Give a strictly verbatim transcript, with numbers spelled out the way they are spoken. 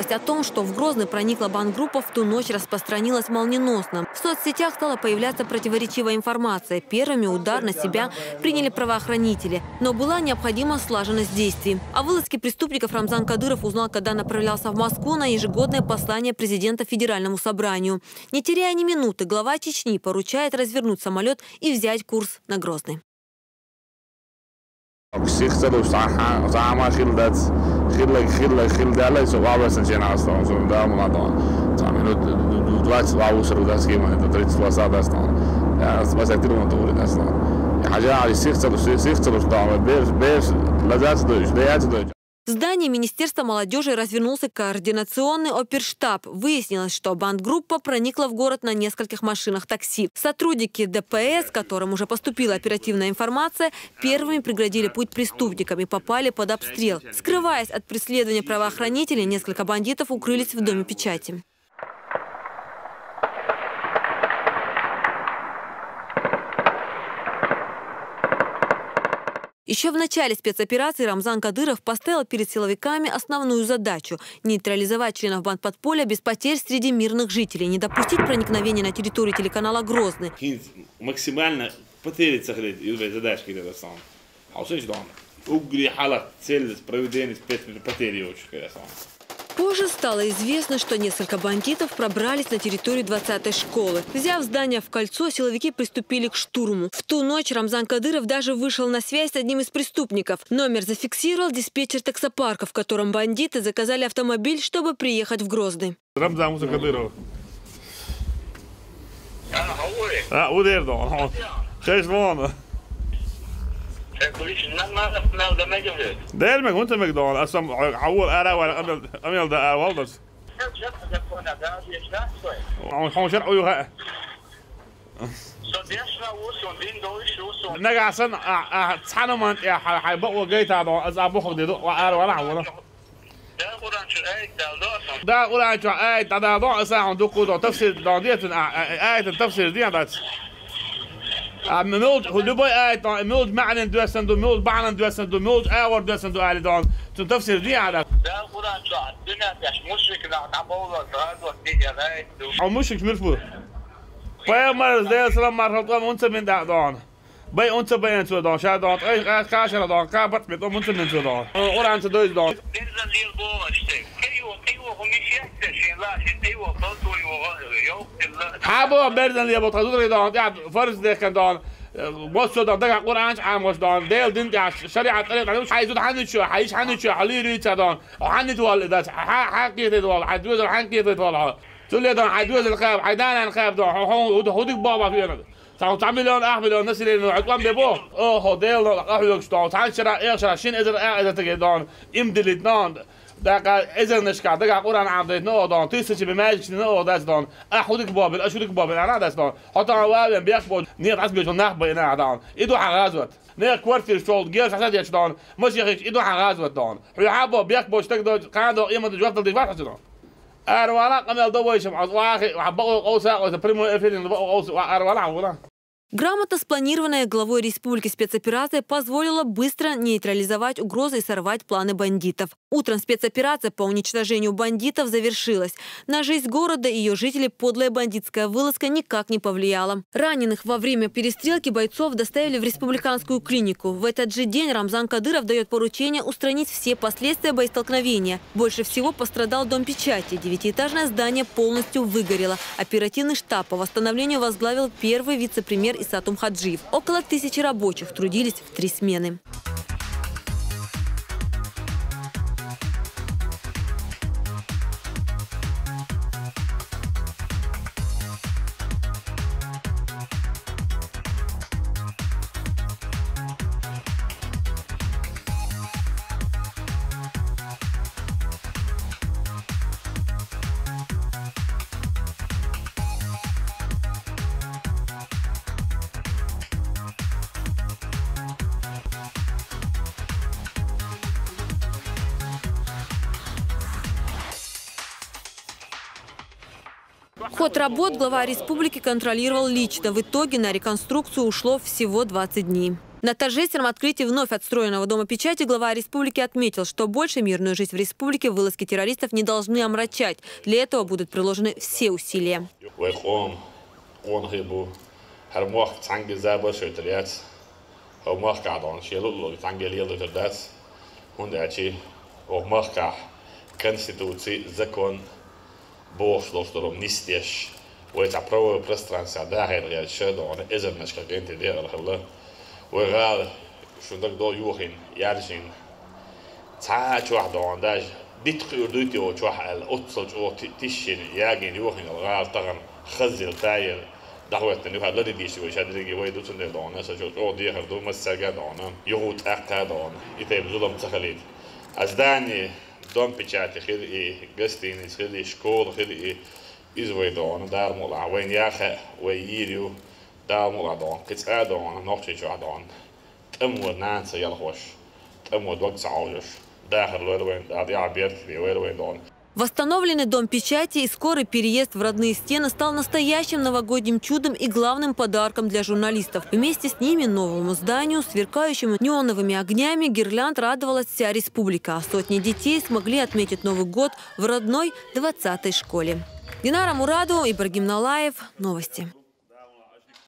О том, что в Грозный проникла бандгруппа, в ту ночь распространилась молниеносно. В соцсетях стала появляться противоречивая информация. Первыми удар на себя приняли правоохранители, но была необходима слаженность действий. О вылазке преступников Рамзан Кадыров узнал, когда направлялся в Москву на ежегодное послание президента Федеральному собранию. Не теряя ни минуты, глава Чечни поручает развернуть самолет и взять курс на Грозный. Сих ца луш, цхьа-, цхьа хӀама хилла дац, хилла, хилла, хилла даьлла, со вахвессан ченас тон, со да муна тон. Цхьа минут двадцать ва усар дац кема, это тридцать ва са дац тон. Я спасать тирмон то дац тон. Я хажа, али сих ца луш, сих ца луш тон, беш, беш, лазац дойч, даяц дойч. В здании Министерства молодежи развернулся координационный оперштаб. Выяснилось, что бандгруппа проникла в город на нескольких машинах такси. Сотрудники Д П С, которым уже поступила оперативная информация, первыми преградили путь преступникам и попали под обстрел. Скрываясь от преследования правоохранителей, несколько бандитов укрылись в Доме печати. Еще в начале спецоперации Рамзан Кадыров поставил перед силовиками основную задачу — нейтрализовать членов бандподполья без потерь среди мирных жителей, не допустить проникновения на территорию телеканала «Грозный». Максимально потерять сохранить, и задачки это сам. А уж дом. Угри халат, цель проведения спецпотери очень, конечно. Позже стало известно, что несколько бандитов пробрались на территорию двадцатой школы. Взяв здание в кольцо, силовики приступили к штурму. В ту ночь Рамзан Кадыров даже вышел на связь с одним из преступников. Номер зафиксировал диспетчер таксопарка, в котором бандиты заказали автомобиль, чтобы приехать в Грозный. Рамзан, Муса Кадыров. А, удер да. Честь вон. Дер мег, унта мег да. Асам, а, а, ара, ара, амел, амел да, а, валдас. Он, он шар уйга. Нагасан, а, а, цана ман, я, хай, хай, ба, о, гайта да, аз, а, бохо, де, а, ара, вала, вала. Да, Къуръан чу аят дал да, асан. Да, Къуръан чу аят дал да, асан, дукку да, тафсир да, диятин, а, а, аятин тафсир диятин. А, мулд, любой аят, мулд маънан дуасан ду, мулд баънан дуасан ду, мулд авар дуасан ду, али да, цун тафсир диятин. Да, Къуръан чу, дуьнен тӀехь мушрик нах дӀабовлар, гӀазот дигар аят ду. А мушрик мирфу. Пайхамар, Дела салам мархалла, унца мин да, да. Бай унца бай цо да, ша да, ай, ай, кашара да, ка бат мит, унца мин цо да. Къуръан ца дойз да. Берзан лел богӀаш те. Кайо, кайо, хӀу мишетта шен лаши, кайо, калтуй вогӀа, йо, илла. Хьабо берзан лел бо, тхазуд да, я, фарз дехкан да. Бос цо да, дага Къуръан чу Ӏамош да, Дела дин тӀехь, шариӀат тӀарикъ, хьай зуда хьаничо, хьай иш хьаничо, хьали руьйца да. Хьанит валли дац, хьа, хьа кхетет валла, хьай доьзал хьан кхетет валла. Цуле да, хьай доьзал кхаба, хьай данан кхаба да, хьо, хьо, хьо, хьо дик баба хьоьнад. Цхьа, цхьа миллион, ах миллион население, хьо тӀом бе бо. Охо, Дела ахьоьгуш да, цхьан шара, эх шара, шин эзар, ах эзар тӀе да, им дилит да. Дакъа эзарнашка, дага Къуръан Ӏамдайт да, да, тысячами маьждигаш да, дац да. Ахь хьо дик бабил, аш хьо дик бабил, ана дац да. Хьо тан вавен бех бо, нет, аз бечо нах бай на да. Иду хьан гӀазот. Нех квартираш чол, геш хьаса деш да. Машехикаш иду хьан гӀазот да. Хьо хьабо бех бо, штаг да, кхана да, иман да, жоп дал диш вац хьо да. Ара вала къамел да вайшам, аз вахи, ва бакъо къовса, ва прямой эфирин бакъо къовса, ва ара вала хьан вала. Грамотно спланированная главой республики спецоперация позволила быстро нейтрализовать угрозы и сорвать планы бандитов. Утром спецоперация по уничтожению бандитов завершилась. На жизнь города и её жителей подлая бандитская вылазка никак не повлияла. Раненых во время перестрелки бойцов доставили в республиканскую клинику. В этот же день Рамзан Кадыров даёт поручение устранить все последствия боестолкновения. Больше всего пострадал Дом печати. Девятиэтажное здание полностью выгорело. Оперативный штаб по восстановлению возглавил первый вице-премьер Исатум Хаджиев. Около тысячи рабочих трудились в три смены. Ход работ глава республики контролировал лично. В итоге на реконструкцию ушло всего двадцать дней. На торжественном открытии вновь отстроенного Дома печати глава республики отметил, что больше мирную жизнь в республике вылазки террористов не должны омрачать. Для этого будут приложены все усилия. Вай къом, къонахий бу. ХӀара мохк цхьанга забар шойтар яц. ХӀара мохк а дон, шелу лу цхьанга лелу тар дац. ХӀунда ачи, оха махкахь конституций, закон, бохуш долуш долу нисдеш, вай цхьа правовой пространство дахьар гӀерташ ша догӀана, эзарнашка кӀентий декъала хилла. Вай гӀала шун даг до юхин, яржин. Цхьа а чохь догӀана, даже дитт кхуьур дуй те чохь аьлла, оццал чӀогӀа ти-, тишшина, ягийна юхин гӀала тахана хаззел, тайел, дӀахӀоьттина юха лари дийши вай шадриге вай ду цундела догӀана, аса чӀогӀа дехар ду, массаьрга догӀана, юху тӀаккха догӀана, и тайпа зулам ца хилийта. А здание, Дом печати хила и, гостиница хила и, школа хила и, иза вай догӀана, Дала мукъалахь, вайна яха, вай йийр ю, Дала мукъалахь догӀана, кхин цкъа а догӀана, нохчий чохь догӀана. ТӀамо нана ца ялхош, тӀамо дог ца Ӏожуш, дахар лойла вайн, Дала тӀехь беркате вайла вайн догӀана. Восстановленный Дом печати и скорый переезд в родные стены стал настоящим новогодним чудом и главным подарком для журналистов. Вместе с ними новому зданию, сверкающему неоновыми огнями гирлянд, радовалась вся республика. Сотни детей смогли отметить Новый год в родной двадцатой школе. Динара Мурадова, Ибрагим Налаев. Новости.